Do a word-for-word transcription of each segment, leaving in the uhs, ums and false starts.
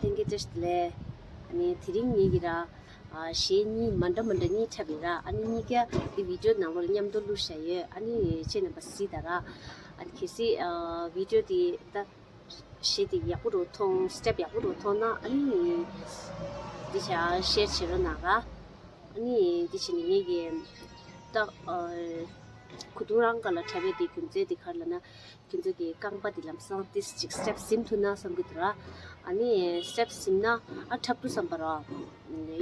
ལྷན་རྒྱས་བཀྲ་ཤིས་བདེ་ལེགས། ཨ་ནི་དེ་རིང་ངེད་ཀྱི་ར། ཨ་གཞས་གཉིས་མ་འདྲ་མ་འདྲ་གཉིས་འཁྲབ་ཡིན་ར། ཨ་ནི་གཉིས་ཀ་འདི་བི་ཌི་ཡོ་ནང་ལོགས་ལ་མཉམ་དུ་བླུགས་བཞག་ཡོད། ཨ་ནི་ཁྱེད་རྣམ་པ་གཟིགས་དང་ར། ཨ་ནི་གལ་སྲིད་ཨ་བི་ཌི་ཡོ་འདི་ད་གཞས་འདི་ཡག་པོ་རུ་མཐོང་། སི་ཊེབ་ཡག་པོ་རུ་མཐོང་ན། ཨ་ནི་འདི་བྱ་ཤེར་བྱེད་རོགས་གནང་ར། ཨ་ནི་འདི་བྱས་ནས་ངེད་ཀྱི་ད་ཨ་གོས་ཐུང་རང་ག་ལ་འཁྲབ་པའི་དེ་རྒྱུ་མཚན་དེ་ག་རེ་ལབ་ན། ཁྱེད་ཚོ་གི་རྐང་པ་དེ་ལམ་སང་ཏིས་ཅིག་སི་ཊེབ་ཟིན་ཐུབ་ན་བསམ་གྱི་འདུག་ར། ཨ་ནི་སི་ཊེབ་ཟིན་ན་ཨ་འཁྲབ་དུས་ཙམ་པ་ར།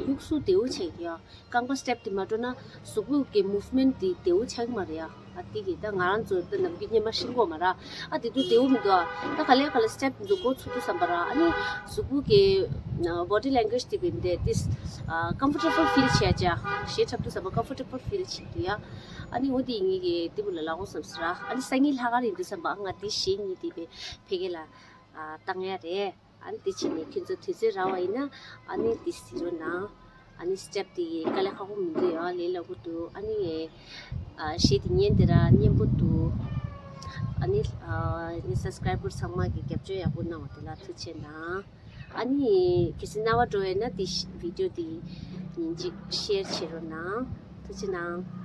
གཡུག་གཟུགས་བདེ་བོ་ཆགས་ཀྱི་ཡ། རྐང་པ་སི་ཊེབ་དེ་མ་འགྲོ་ན་གཟུགས་པོ་གི་མུབ་མེན་ཊི་དེ་བདེ་བོ་ཆགས་ཀྱི་མ་རེད་ཡ། ཨ་དེ་གི་ད་ང་རང་ཚོ་ད་ནམ་རྒྱུན་སྔོན་མ་ཤེས་ཀྱི་ཡོད་མ་ར། ཨ་དེ་དུས་བདེ་བོ་མི་འདུག་ཨ། ད་ག་ལེ་ག་ལེ་སི་ཊེབ་འཛུགས་འགོ་ཚུགས་དུས་ཙམ་པ་ར། ཨ་ནི་གཟུགས་པོ་གི་ཨ་བོ་ཌི་ལེང་གུ་ཨེཇ་དེ་བས་འདི་ཏིས་ཨ་ཀམ་ཕོར་ཊེ་བལ་ཕིལ་བྱས་བྱ། གཞས་འཁྲབ་དུས་ཙམ་པ་ཀམ་ཕོར་ཊེ་བལ་ཕིལ་བྱེད་ཀྱི་ཡ། ཨ་ནི་འོ་དེ་ངེད་ཀྱི་དེ་བུ་ལ་ལག་འོང་བསམ་སོང་ར། ཨ་ནི་སང་ཉིན་ལྷག་དཀར་ཡིན་དུས་ཙམ་པ་ང་དེ་གཞས་གཉིས་དེ་བས་ཕ་གི་ལ་ཨ་བཏང་ཡ་རེད། ཨ་ནི་དེ་བྱས་ནས་ཁྱོད་ཚོ་དུས་ཚོད་རག་པ་ཡིན་ན་ཨ་ནི་དེ་གཟིགས་རོགས་གནང་། ཨ་ནི་སི་ཊེབ་དེ་དཀའ་ལས་ཁག་པོ་མི་འདུག་ཡ། ལས་སླ་པོ་འདུག་ཨ་ནི་ཨ་གཞས་དེ་ཉན་དེ་ར་སྙན་པོ་འདུག་ཨ་ནི་ཨ་ངའི་སབ་སི་ཀ་རའི་བར་ཚང་མ་གི་རྒྱབ་སྐྱོར་ཡག་པོ་གནང་བ་དེ་ལ་ཐུགས་རྗེ་ཆེ་གནང་། ཨ་ནི་གལ་སྲིད་རྣ་བ་འགྲོ་ཡོད་ན་དེ་བི་ཌི་ཡོ་དེ་ཉིན་གཅིག་ཤེར་བྱེད་རོགས་གནང་། ཐུགས་རྗེ་གནང་།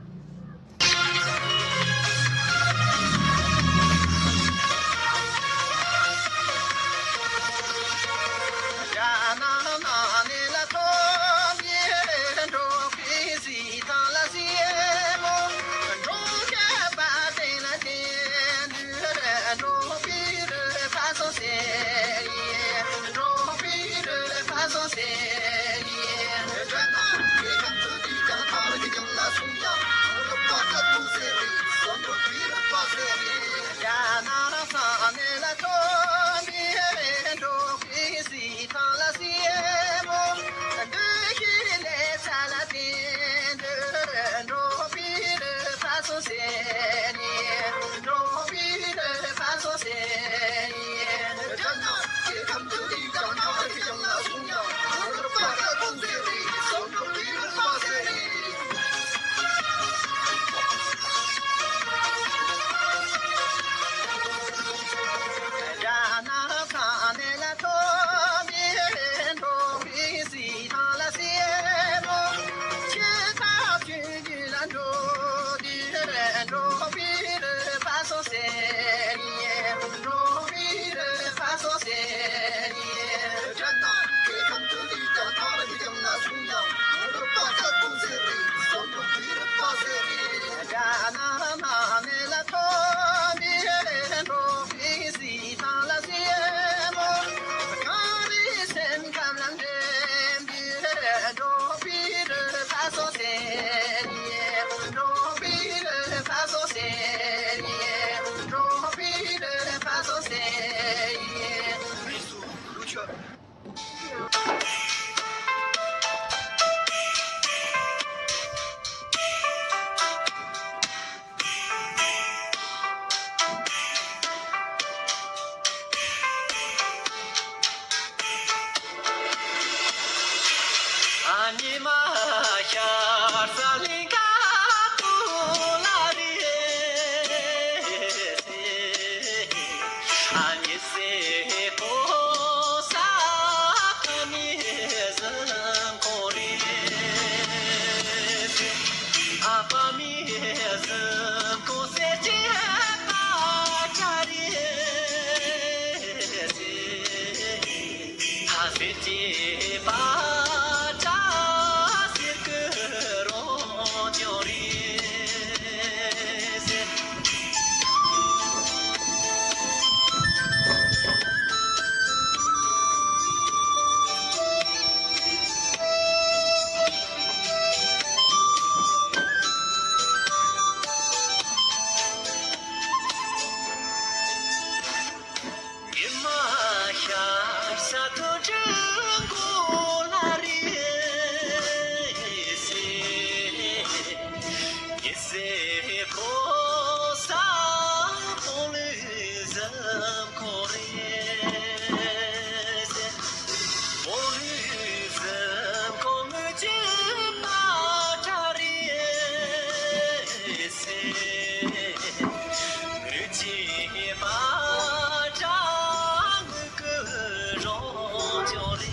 ཅོ་རེ།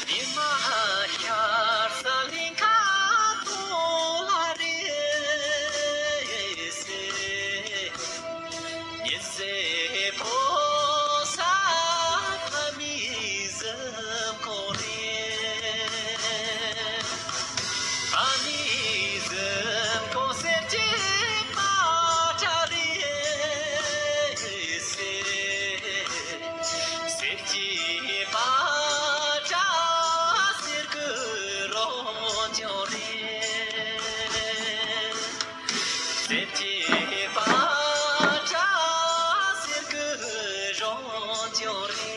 ཉི་མ་ཤར་ས་ལིང་ཁ་ཏོ་ལ་རེ་སེ། ཉི་ཟེར་ཕོ་ས་ཕ་མི་ཟིམ་ཁོ་རེ། ཨ་ནི་ཟིན་ཁོ་སེར་སྐྱའི་པ་ཏྲ་རེད་ཟེར། སེར་སྐྱའི་པ་ཏྲ་ཟེར་གི་རོ་ཅོ་རེད། སེར་སྐྱའི་པ་ཏྲ་ཟེར་གི་རོ་ཅོ་རེད།